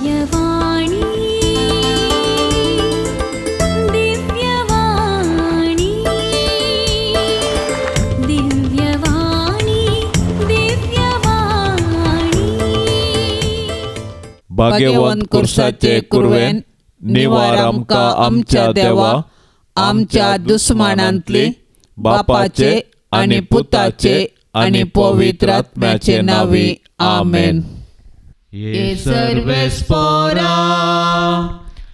दिव्यवाणी, दिव्यवाणी, दिव्यवाणी, दिव्यवाणी. भाग्यवंत कुर्साचे कुरवेन निवार आमकां आमच्या देवा, आमच्या दुस्मानांतली, बापाचे आनी पुताचे आनी पवित्र आत्म्याचे नांवी, आमेन. ये सर्वेस्पोरा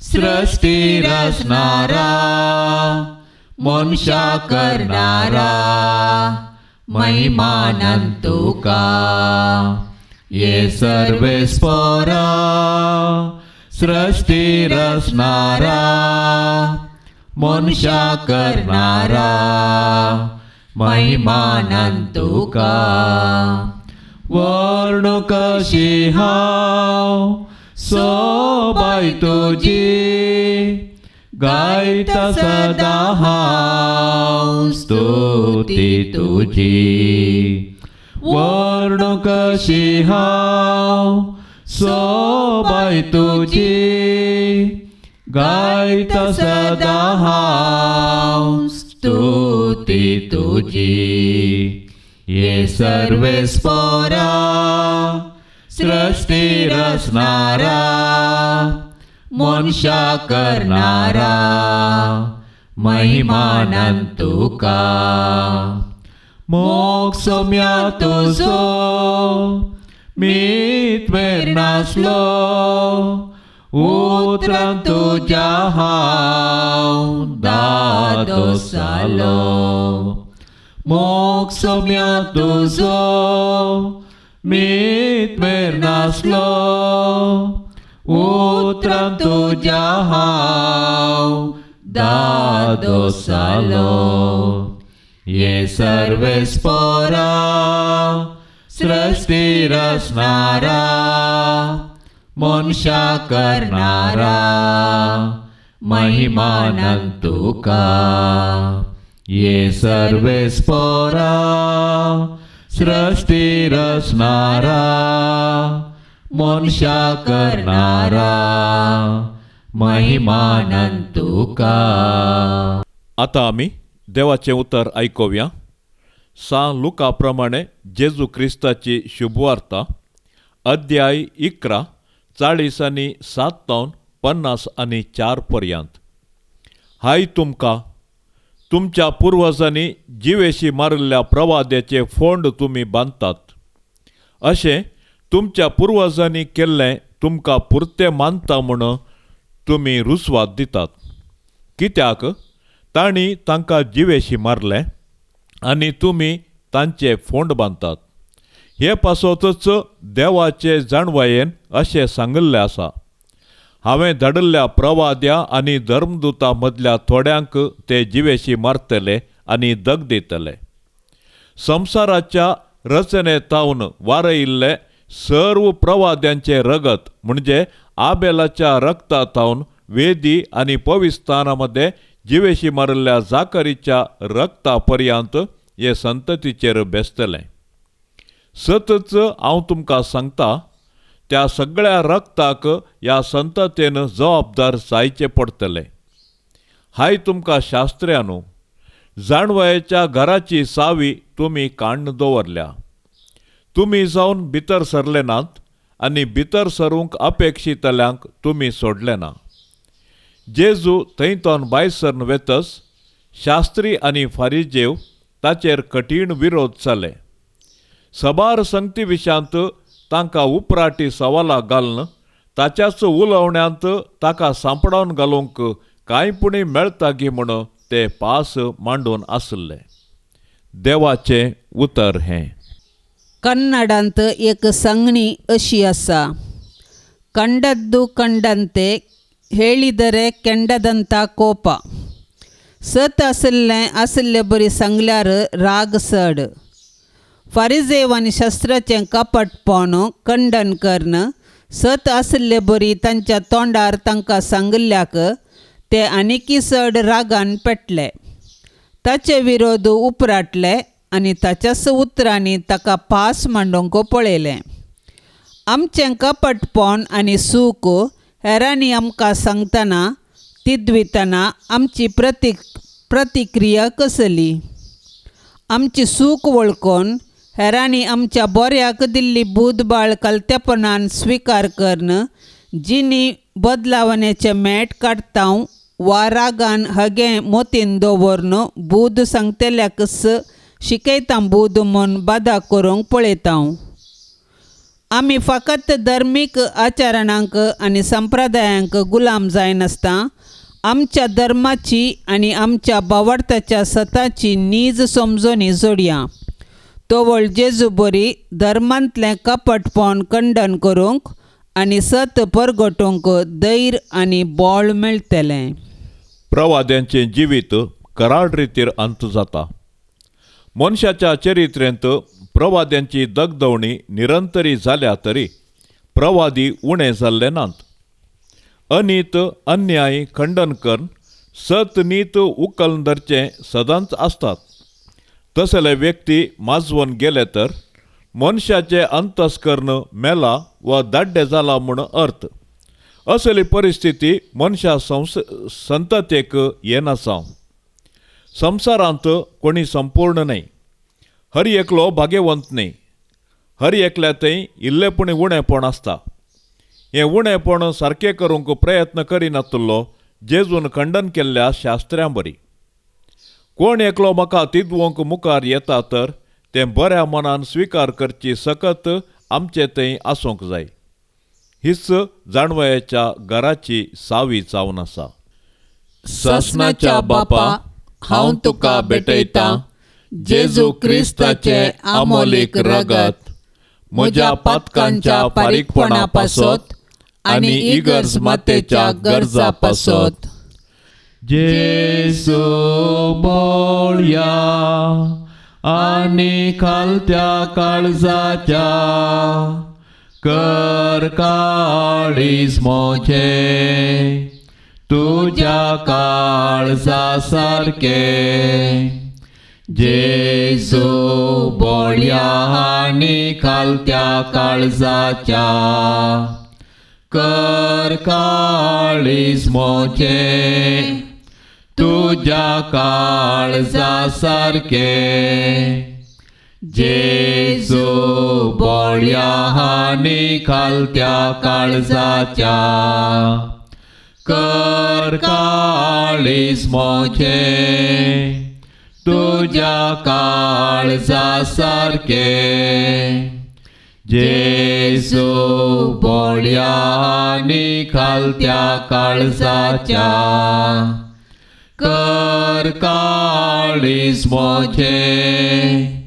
सृष्टी रचणारा, मनशा करणारा, महिमानंद तुका. ये सर्वेस्पोरा सृष्टी रचणारा, मनशा करणारा, महिमानंद तुका. वर्णू कशी हांव सोबाय तुजी, गायता सदां हांव स्तुती तुजी. वर्णू कशी हांव सोबाय तुजी, गायता सदां हांव स्तुती तुजी. ये सर्वेस्पोरा सृष्टी रचणारा, मनशा करणारा, महिमानंद तुका. मोग सोम्या तुजो मीत मेर नासलो, उतरां तुज्या हांव दादोस जालो. मोग सोम्या तुजो मीत मेर नासलो, उतरां तुज्या हांव दादोस जालो. ये सर्वेस्पोरा सृष्टी रचणारा, मनशा करणारा, महिमानंद तुका. ये सर्वेस्पोरा सृष्टी रचणारा, मनशा करणारा, महिमानंद तुका. आतां आमी देवाचें उतर आयकुया. सां लुका प्रमाणे जेजू क्रिस्ताची शुभवार्ता, अध्याय 11, 47 तावन 54 पर्यंत. हाय तुमकां, तुमच्या पुर्वजांनी जिवेशी मारिल्ल्या प्रवाद्याचे फोंड तुमी बांदतात. अशें तुमच्या पुर्वजांनी केल्लें तुमकां पुरतें मानता म्हूण तुमी रुस्वाद दितात. कित्याक तांणी तांकां जिवेशी मारलें आनी तुमी तांचे फोंड बांदतात. हे पासतच देवाचे जाणवायेन अशें सांगिल्लें आसा, हांवें धाडिल्ल्या प्रवाद्या आनी धर्मदुता मदल्या थोड्यांक ते जिवेशी मारतले आनी दग दितले. संवसाराच्या रचने तावन वारयिल्ले सर्व प्रवाद्यांचें रगत म्हणजे आबेलाच्या रक्ता तावन वेदी आनी पविस्थाना मदें जिवेशी मारिल्ल्या जाकरीच्या रक्ता पर्यंत हे संततीचेर बेसतलें. सतच हांव तुमकां सांगता, त्या सगळ्या रक्ताक ह्या संततेन जबाबदार जायचें पडटलें. हाय तुमकां शास्त्र्यानू, जाणवयाच्या घराची सावी तुमी काण्ण दवरल्या. तुमी जावन भितर सरले नात आनी भितर सरूंक अपेक्षितल्यांक तुमी सोडले ना. जेजू थंय तोन भायर सरन वेतस शास्त्री आनी फारिजेव ताचेर कठीण विरोध जाले. सबार संगती विशांत तांकां उपराटी सवालां घालून ताच्याच उलोवण्यांत ताका सांपडावन घालूंक कांय पुणी मेळटा गी म्हूण ते पास मांडून आशिल्ले. देवाचें उतर हें. कन्नडांत एक सांगणी अशी आसा, कंडद्दु कंडंते ಹೇಳಿದರೆ ಕೆಂಡದಂಥ ಕೋಪ. सत आशिल्लें आशिल्ले बरी सांगल्यार राग चड. फारिजेव आनी शास्त्राचें कपटपण खंडन करून सत आशिल्ले बरी तांच्या तोंडार तांकां सांगिल्ल्याक ते आनीकी चड रागान पेटले. ताचे विरोध उपराटले आनी ताच्याच उतरांनी ताका पास मांडूंक पळयलें. आमचें कपटपण आनी सूख हेरांनी आमकां सांगतना तिद्वितना आमची प्रतिक्रिया कसली? आमची सूख वळखून हेरांनी आमच्या बऱ्याक दिल्ली बुदबाळ कलतेपणान स्विकार करून जिणी बदलावण्याचें मेट काडटा वा रागान हगें मोतीन दवरून बूद सांगतल्याक शिकयता बूद म्हूण बादा करूंक पळयता. आमी फकत धर्मीक आचरणांक आनी संप्रदायांक गुलाम जायनासतना आमच्या धर्माची आनी आमच्या भावार्थाच्या सताची नीज समजणी जोडया. तवळ जेजू बरी धर्मांतलें कपटपण खंडन करूंक आनी सत परगटूंक धैर्य आनी बळ मेळटलें. प्रवाद्यांचें जिवीत कराळ रितीर अंत जाता. मनशाच्या चरित्रेंत प्रवाद्यांची दगदवणी निरंतरी जाल्या तरी प्रवादी उणें जाल्ले नात. अनीत अन्याय खंडन करून सत नीत उकल धरचें सदांच आसतात. तसले व्यक्ती माजवून गेले तर मनशाचें अंतस्कर्ण मेला वा दाड्डे जाला म्हूण अर्थ. असली परिस्थिती मनशा संततेक येनासा. संवसारांत कोणी संपूर्ण न्हय, हर एकलो भाग्यवंत न्हय, हर एकल्या थंय इल्लेपणी उणेपण आसता. हें उणेपण सारकें करूंक प्रयत्न करिनातलो जेजून खंडन केल्ल्या शास्त्र्यां बरी. कोण एकलो म्हाका तिदवंक मुखार येता तर तें बऱ्या मनान स्विकार करची सकत आमचे थंय आसूंक जाय. हीच जाणवयाच्या घराची सावी जावन आसा. सासणाच्या बापा, हांव तुका भेटयतां जेजू क्रिस्ताचें आमोलीक रगत म्हज्या पातकांच्या फारीकपणा पासत आनी इगर्ज मातेच्या गरजा पासत. जेजू बोळया आनी खालत्या काळजाच्या कर काळीज म्हजें तुज्या काळजा सारकें. जेजू बोळया आनी खालत्या काळजाच्या कर काळीज म्हजें तुज्या काळजा सारकें. जेजू बोळया आनी खालत्या काळजाच्या कर काळीज म्हजें तुज्या काळजा सारकें. जेजू बोळया आनी खालत्या काळजाच्या कर काळीज म्हजें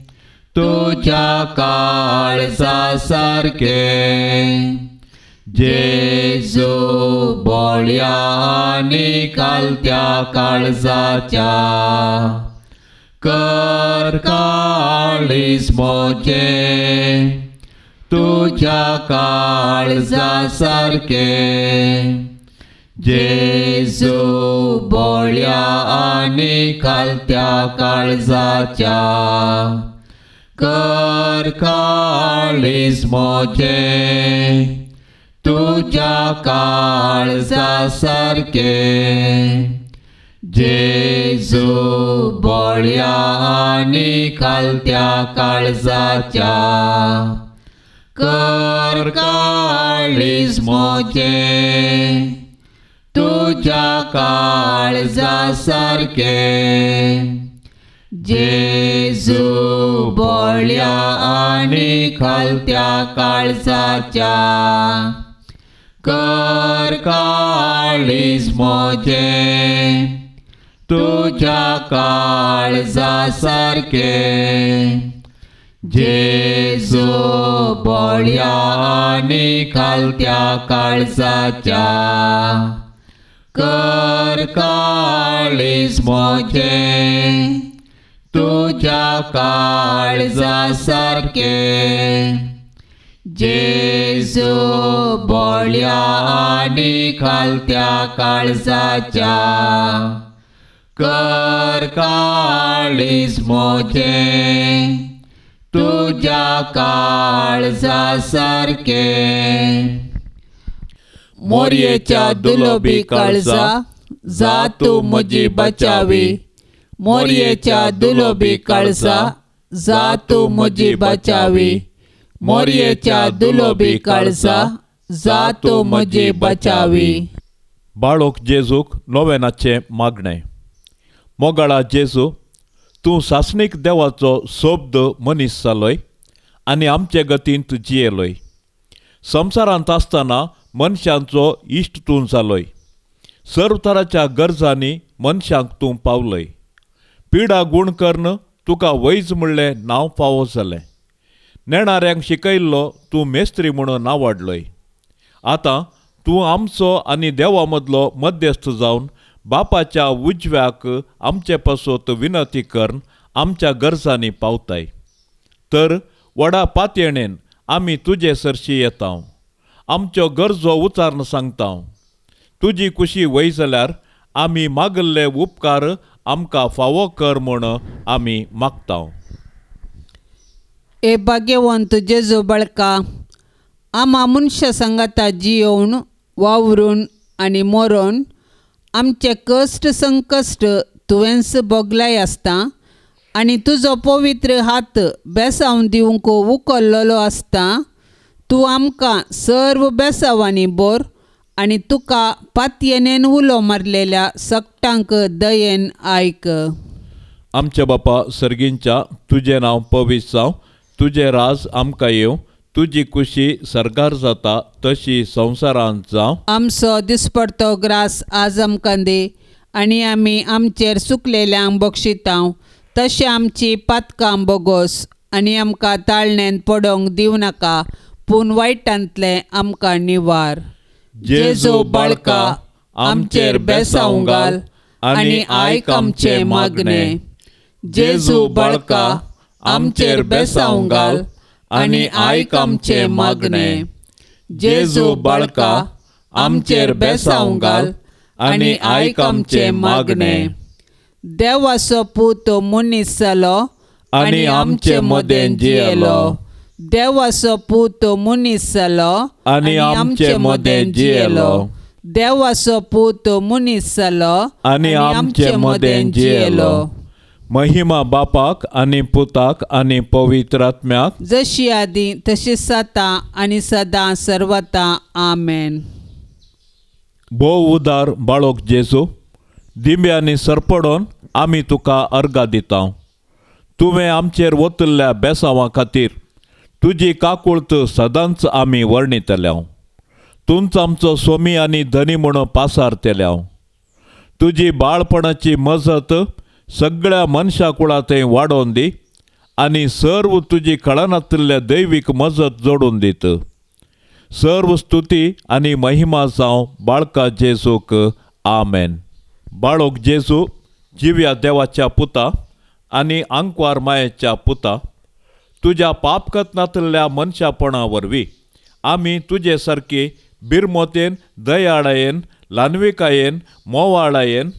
तुज्या काळजा सारकें. जेजू बोळया आनी खालत्या काळजाच्या कर काळीज म्हजें तुज्या काळजा सारकें. जेजू बोळया आनी खालत्या काळजाच्या कर काळीज म्हजें तुज्या काळजा सारकें. जेजू बोळया आनी खालत्या काळजाच्या कर काळीज म्हजें तुज्या काळजा सारकें. जेजू बोळया आनी खालत्या काळजाच्या कर काळीज म्हजें तुज्या काळजा सारकें. जेजू बोळया आनी खालत्या काळजाच्या कर काळीज म्हजें तुज्या काळजा सारकें. जेजू बोळया आनी खालत्या काळजाच्या कर काळीज म्हजें तुज्या काळजा सारकें. मोरयेच्या दुलोबी काळजा जा तूं म्हजी बचावी, मोरयेच्या दुलोबी काळजा जा तूं म्हजी बचावी, मोरयेच्या दुलोबी काळजा जा तूं म्हजी बचावी. बाळोक जेजूक नोवेनाचें मागणें. मोगाळा जेजू, तूं सासणीक देवाचो सोब्द मनीस जालोय आनी आमचे गतींत जियेलोय. संवसारांत आसतना मनशांचो इश्ट तूं जालोय. सर्व तराच्या गरजांनी मनशांक तूं पावलोय. पिडा गूण करून तुका वैज म्हणलें नांव फावो जालें. नेणाऱ्यांक शिकयल्लो तूं मेस्त्री म्हणून नांवाडलोय. आतां तूं आमचो आनी देवा मदलो मध्यस्थ जावन बापाच्या उजव्याक आमचे पासत विनंती करून आमच्या गरजांनी पावताय. तर व्हडा पातयेणेन आमी तुजे सरशी येता, आमच्यो गरजो उचारून सांगता. तुजी कुशी वय जाल्यार आमी मागल्ले उपकार आमकां फावो कर म्हूण आमी मागता. ए भाग्यवंत जेजू बाळका, आमा मनशा सांगाता जियोवन वावरून आनी मरोन आमचे कश्ट संकश्ट तुवेंच भोगलाय आसता आनी तुजो पवित्र हात बेसांव दिवंक उखल्लेलो आसता. तूं आमकां सर्व बेसांवांनी बोर आनी तुका पातयेनेन उलो मारलेल्या सगटांक दयेन आयक. आमच्या बापा सर्गींच्या, तुजें नांव पवित्र जावं, तुजें राज आमकां येवं, तुजी कुशी सरकार जाता तशी संवसारांत जावं. आमचो दिसपडतो ग्रास आज आमकां दी आनी आमी आमचेर सुकलेल्यांक बक्षितांव तशें आमची पातकां बोगोस आनी आमकां ताळणेन पडोवंक दिवं नाका, पूण वायटांतलें आमकां निवार. जेजू बाळका, आमचेर बेसांव घाल आनी आयक आमचें मागणें. जेजू बाळका, आमचेर बेसांव घाल आनी आयक आमचें मागणें. जेजू बाळका, आमचेर बेसांव घाल आनी आयक आमचें मागणें. देवाचो पूत मनीस जालो आनी आमचे मदें जियेलो. देवाचो पूत मनीस जालो आनी आमचे मदें जियेलो. देवाचो पूत मनीस जालो आनी आमचे मदें जियेलो. महिमा बापाक आनी पुताक आनी पवित्र आत्म्याक, जशी आदी तशी सदां आनी सदां सर्वता. आमेन. भोव उदार बाळोक जेजू, दिंब्यांनी सरपडोन आमी तुका अर्गां दिता. तुवें आमचेर वतल्या बेसांवां खातीर तुजी काकुळत सदांच आमी वर्णितल्या. तूंच आमचो सोमी आनी धनी म्हूण पासारतल्या. तुजी बाळपणाची मजत सगळ्या मनशा कुळा थंय वाडोवन दी आनी सर्व तुजी कळनातल्या दैवीक मजत जोडून दीत. सर्व स्तुती आनी महिमा जावं बाळका जेजूक. आमेन. बाळोक जेजू, जिव्या देवाच्या पुता आनी आंकवार मायेच्या पुता, तुज्या पापकत नातल्या मनशापणा वरवीं आमी तुजे सारकी बिरमोतेन, दयाळायेन, ल्हानविकायेन, मोवाळायेन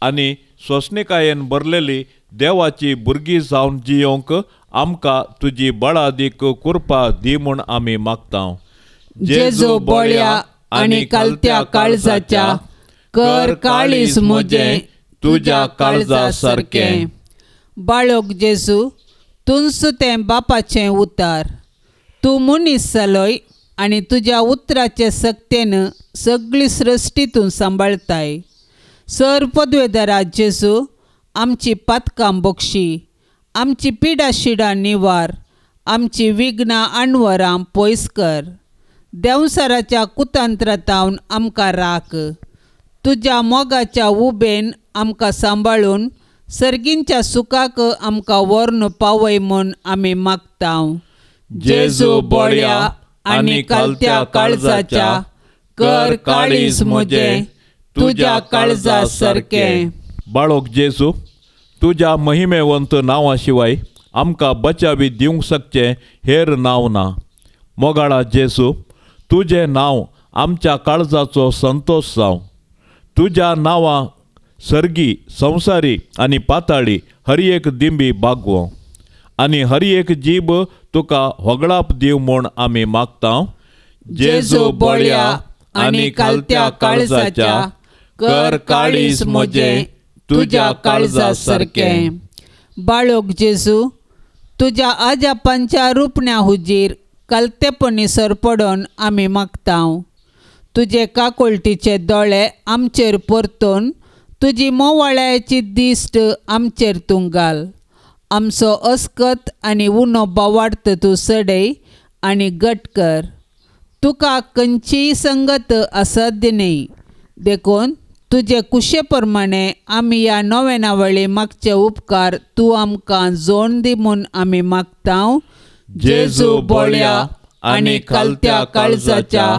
आनी सोंसणिकायेन भरलेली देवाची भुरगीं जावन जियोवंक आमकां तुजी बळादीक कृपा दी म्हूण आमी मागता. जेजू बळ्या आनी कालत्या काळजाच्या, कर काळीज म्हजें तुज्या काळजा सारकें. बाळोक जेजू, तूंच तें बापाचें उतार. तूं मनीस जालोय आनी तुज्या उतराचे सक्तेन सगळी सृश्टी तूं सांबाळताय. सर पदवेदारा जेजू, आमची पातकां बक्षी, आमची पिडा शिडां निवार, आमची विघ्नां अणवरां पयस कर. देंवसाराच्या कुतंत्रातावन आमकां राख. तुज्या मोगाच्या उबेन आमकां सांबाळून सर्गींच्या सुखाक आमकां व्हरून पावय म्हूण आमी मागता. जेजू बळ्या आनी कालत्या काळजाच्या, कर काळीज म्हजें तुज्या काळजा सारकें. बाळोक जेजू, तुज्या महिमेवंत नांवा शिवाय आमकां बचावी दिवंक शकचें हेर नांव ना. मोगाळा जेजू, तुजें नांव आमच्या काळजाचो संतोश जावं. तुज्या नांवा सर्गी, संवसारी आनी पाताळी हर एक दिंबी बागवो. आनी हर एक जीब तुका होगळाप दिव म्हूण आमी मागता. जेजू बळ्या आनी कालत्या काळजाच्या, कर काळीज म्हजें तुज्या काळजा सारकें. बाळोक जेजू, तुज्या आजापांच्या रुपण्या हुजीर कालतेपणी सरपडोन आमी मागता. तुजे काकुळटीचे दोळे आमचेर परतून तुजी मोवाळ्याची दिश्ट आमचेर तूं घाल. आमचो अस्कत आनी उणो बावार्थ तूं सडय आनी गट कर. तुका खंयचीय संगत असाध्य न्हय, देखून तुजे कुशे प्रमाणे आमी ह्या नव्याना वेळी मागचे उपकार तूं आमकां जोड दी म्हूण आमी मागता. जेजू बळ्या आनी खालत्या काळजाच्या,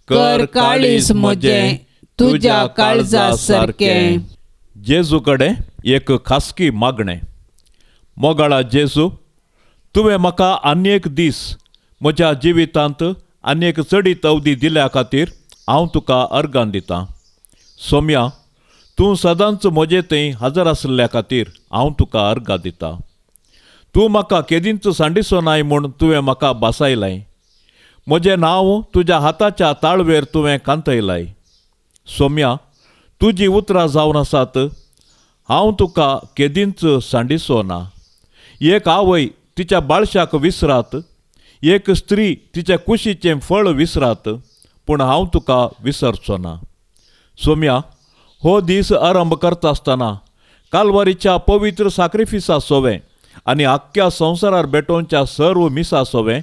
कर काळीज म्हजें तुज्या काळजा सारकें. जेजू कडेन एक खासगी मागणें. मोगाळा जेजू, तुवें म्हाका आनी एक दीस म्हज्या जिवितांत आनी एक चडीत अवधी दिल्या खातीर हांव तुका अर्गां दितां. सोम्या, तूं सदांच म्हजे थंय हजर आशिल्ल्या खातीर हांव तुका अर्गां दितां. तूं म्हाका केदींच सांडिसो नाय म्हूण तुवें म्हाका बासायलाय. म्हजें नांव तुज्या हाताच्या ताळवेर तुवें कांतयलाय. सोम्या, तुजी उतरां जावन आसात, हांव तुका केदींच सांडिसो ना. एक आवय तिच्या बाळशाक विसरात, एक स्त्री तिच्या कुशीचें फळ विसरात, पूण हांव तुका विसरचो ना. सोम्या, हो दीस आरंभ करता आसतना कालवारीच्या पवित्र साक्रिफिसा सोवें आनी आख्ख्या संवसारार भेटोवच्या सर्व मिसा सोवें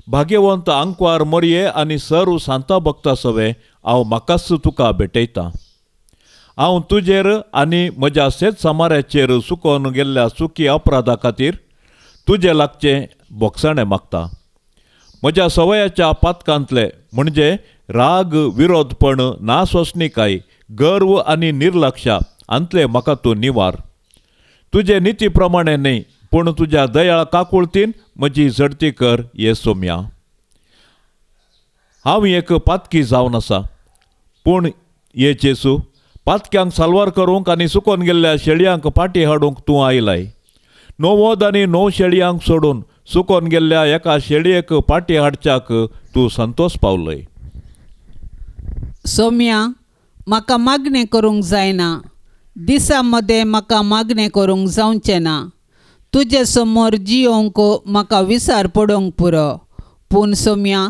भाग्यवंत आंकवार मोरये आनी सर्व सांता भक्ता सोवें हांव म्हाकाच तुका भेटयतां. हांव तुजेर आनी म्हज्या शेत सामाऱ्याचेर चुकोवन गेल्ल्या चुकी अपराधा खातीर तुजे लागचें बोगसाणें मागता. म्हज्या सवयाच्या पातकांतले म्हणजे राग, विरोधपण, नासोसणिकाय, गर्व आनी निर्लक्षा हांतले म्हाका तूं निवार. तुजे निती प्रमाणे न्हय, पूण तुज्या दयाळ काकुळतीन म्हजी झडती कर ये सोम्या. हांव एक पातकी जावन आसा, पूण ये जेजू, पातक्यांक साल्वार करूंक आनी सुकोन गेल्ल्या शेळयांक फाटी हाडूंक तूं आयलाय. 99 आनी 9 शेळयांक सोडून सुकोन गेल्ल्या एका शेळयेक फाटी हाडच्याक तूं संतोष पावलय. सोम्या, म्हाका मागणें करूंक जायना. दिसा मदें म्हाका मागणें करूंक जावचें ना. तुजे समोर जियोंक म्हाका विसार पडोवंक पुरो, पूण सोम्या,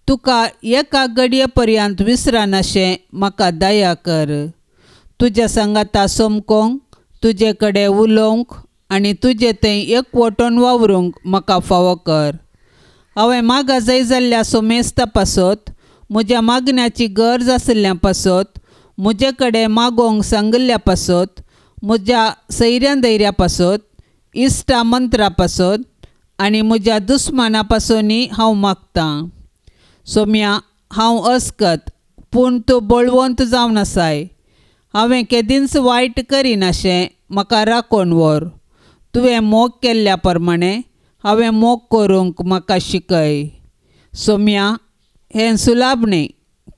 तुका एका घडये पर्यंत विसरानाशें म्हाका दया कर. तुज्या सांगाता सोमकोंक, तुजे कडेन उलोवंक आनी तुजे थंय एकवटून वावरूंक म्हाका फावो कर. हांवें मागा जाय जाल्ल्या सोमेस्ता पासत, म्हज्या मागण्याची गरज आशिल्ल्या पासत, म्हजे कडेन मागोवंक सांगिल्ल्या पासत, म्हज्या सैऱ्यां धैर्या पासत, इश्टा मंत्रा पासत आनी म्हज्या दुस्माना पासूनय हांव मागतां. सोम्या, हांव अस्कत, पूण तूं बळवंत जावन आसाय. हांवें केदींच वायट करिनाशें म्हाका राखून व्हर. तुवें मोग केल्ल्या प्रमाणे हांवें मोग करूंक म्हाका शिकय. सोम्या, हें सुलाभ न्हय,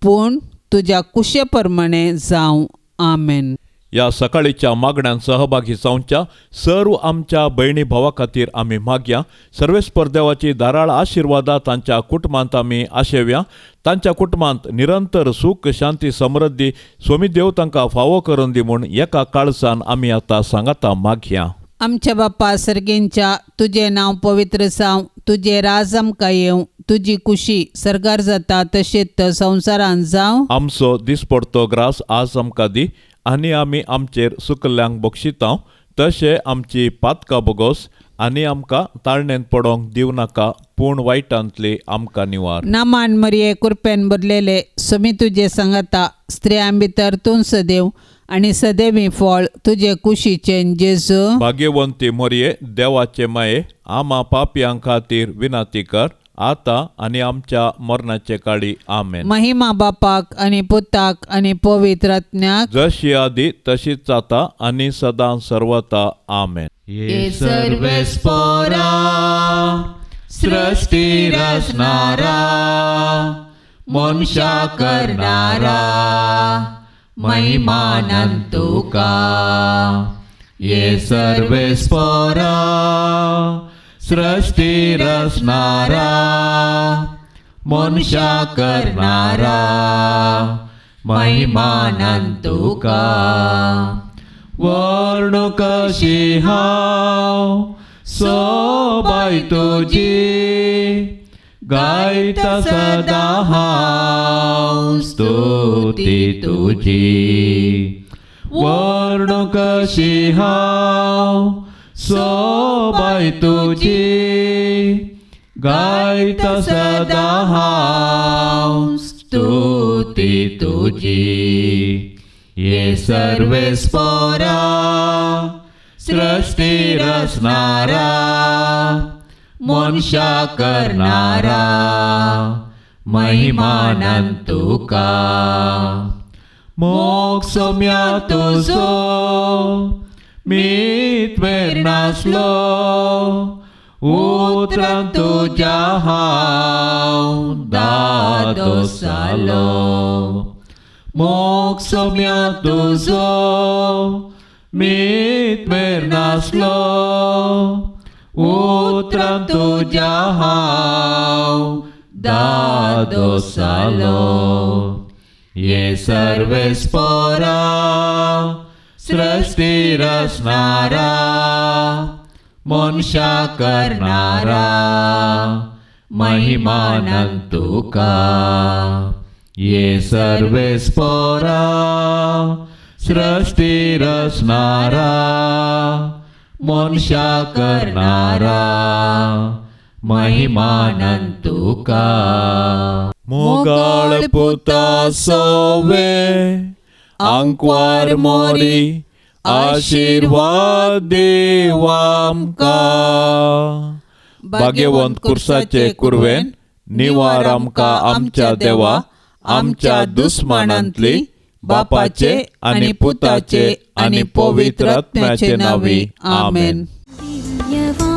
पूण तुज्या कुशे प्रमाणे जावं. आमेन. ह्या सकाळीच्या मागण्यान सहभागी जावच्या सर्व आमच्या भयणी भावा खातीर आमी मागया. सर्वेस्पर देवाची धाराळ आशिर्वादा तांच्या कुटुंबांत आमी आशेवया. तांच्या कुटुंबांत निरंतर सूख, शांती, समृद्धी स्वामी देव तांकां फावो करून दी म्हूण एका काळजान आमी आतां सांगाता मागया. आमच्या बापा सर्गेंच्या, तुजें नांव पवित्र जावं, तुजें राज आमकां येवं, तुजी कुशी सर्गार जाता तशेंच संवसारांत जावं. आमचो दिसपडतो ग्रास आज आमकां दी आनी आमी आमचेर सुकल्ल्यांक बक्षितांव तशें आमची पातकां बोगोस आनी आमकां ताळणेंत पडोंक दिवं नाका, पूण वायटांतली आमकां निवार. नामान मरिये, कुरपेन भरलेले, समी तुजे सांगाता, स्त्रियां भितर तूं सदैव आनी सदैवी फळ तुजे कुशीचें जेजू. भाग्यवंती मरिये, देवाचे माये, आमा पापयां खातीर विनंती कर आतां आनी आमच्या मरणाचे काळी. आमेन. महिमा बापाक आनी पुताक आनी पवित्र आत्म्याक, जशी आदी तशीच आतां आनी सदां सर्वता. आमेन. ये सर्वेस्पोरा सृष्टी रचणारा, मनशा करणारा, महिमानंद तुका. ये सर्वेस्पोरा सृष्टी रचणारा मनशा करणारा महिमानंद तुका वर्णू कशी हांव सोबाय तुजी गायता सदा हांव स्तुती तुजी वर्णू कशी हांव सोबाय तुजी गायता सदा हांव स्तुती तुजी ये सर्वेस्पोरा सृष्टी रचणारा मनशा करणारा महिमानंद तुका मोग सोम्या तुजो मीत नासलो उतरां तुज्या हांव दादोस जालो मोग सोम्या तुजो मीत नासलो उतरां तुज्या हांव दादोस जालो ये सर्वेस्पोरा सृष्टी रचणारा मनशा करणारा महिमानंद तुका ये सर्वेस्पोरा सृष्टी रचणारा मनशा करणारा महिमानंद तुका मोगाळ पुता सोवे आंकवार मोरी आशिर्वाद देव आमकां भाग्यवंत कुर्साचे कुरवेन निवार आमकां आमच्या देवा आमच्या दुस्मानांतली बापाचे आनी पुताचे आनी पवित्र आत्म्याचे नांवी आमेन. दिव्यवाणी.